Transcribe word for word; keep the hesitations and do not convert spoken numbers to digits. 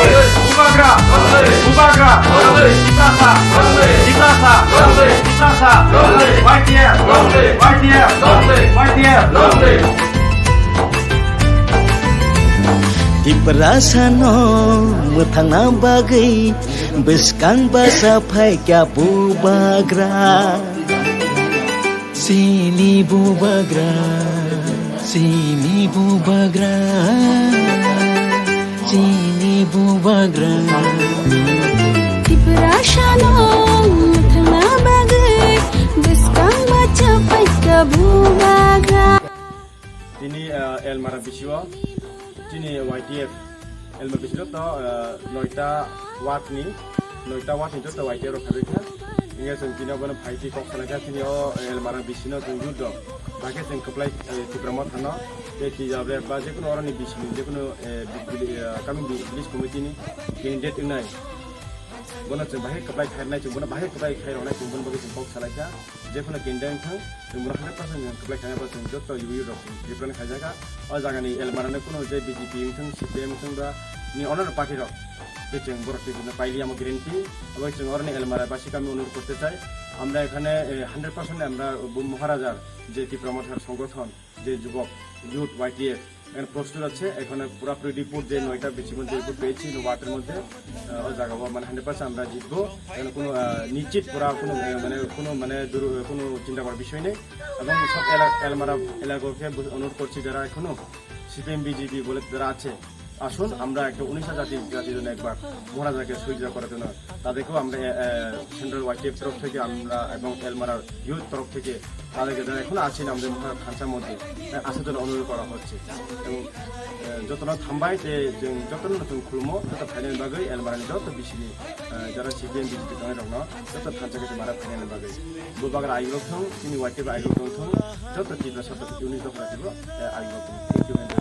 Bubagra! Bubagra! Tiprasa! Tiprasa! Tiprasa! Y T F! Y T F! Y T F! Tiprasano mwthangna bagwi bwskang basa phaikha Bubagra. Chini Bubagra, chini Bubagra, chini Bubagra. Tiprasano mwthangna bagwi bwskang basa phaikha Bubagra. Tini, ah, Elmara bisio, tini Y T F, Elmara bisio to, ah, noita ward ni, noita ward ni joto Y T F rok khabai kha. Inge chwng tini obono phaiti kok salai kha, tini o Elmara bisino chwng youth rok. Bakhe chwng kwplai, eh, Tipra Motha no, tei T W F ba jekunu oroni bisini, jekunu, eh, bi-, bi-, eh, kami bi-, village committee ni candidate wngnai. Bono chwng bahai kwplai khairnai, chwng bono bahai kwplai khairoknai, chwng bono bagwi chwng kok salai kha. Jephano candidate wngthang, chwng bono hundred percent chwng kwplai khaina bagwi chwng joto youth rok chwng represent khaijak kha. O jagani Elmara no kunu je B J P wngthang, C P M wngthang ba ni onor party rok, je chwng borok twi paili amo guarantee. Abo chwng oroni Elmara basi kami onur korte chai. Amra ekhane, eh, hundred percent amra bo Maharajar je Tipra Mothar songothon, je jubok, youth, Y T F, এখন প্রস্তুত আছে, এখানে পুরোপুরি রিপোর্ট যে নয়টা বেশি মধ্যে রিপোর্ট পেয়েছি ওয়ার্ডের মধ্যে, আহ, ওই জায়গা মানে হান্ড্রেড পার্সেন্ট আমরা জিতবো। এখানে কোনো, আহ, নিশ্চিত পুরা কোনো, আহ, মানে কোনো মানে দুর-, কোনো চিন্তা করার বিষয় নেই। এবং সব এলা-, এলমারা এলাকাকে বু-, অনুরোধ করছি, যারা এখনো সিপিএম বিজেপি বলে যারা আছে, আসুন আমরা একটা উনিশটা জাতি, জাতির জন্য একবার মহারাজাকে সহযোগিতা করার জন্য তাদেরকেও আমরা, আহ, সেন্ট্রাল ওয়াইটিএফ তরফ থেকে আমরা এবং এলমারার ইউথ তরফ থেকে তাদেরকে যারা এখনো আছেন আমাদের মহারাজ খানসার মধ্যে, আহ, আসার জন্য অনুরোধ করা হচ্ছে। এবং, আহ, যতটা থাম্বাই যে, যে যতটা নতুন খুলমো, যত ফাইনাল বাগৈ এলমারানি যত বিশিনি, আহ, যারা সিপিএম বিজেপি দলের রকম, যত থানসা গেছে মারা ফাইনাল বাগৈ। Bubagra ayuk rok thung, chini Y T F ayuk rok thung, joto Tiprasa joto unit rok thung, eh, ayuk rok thung. Thank you, and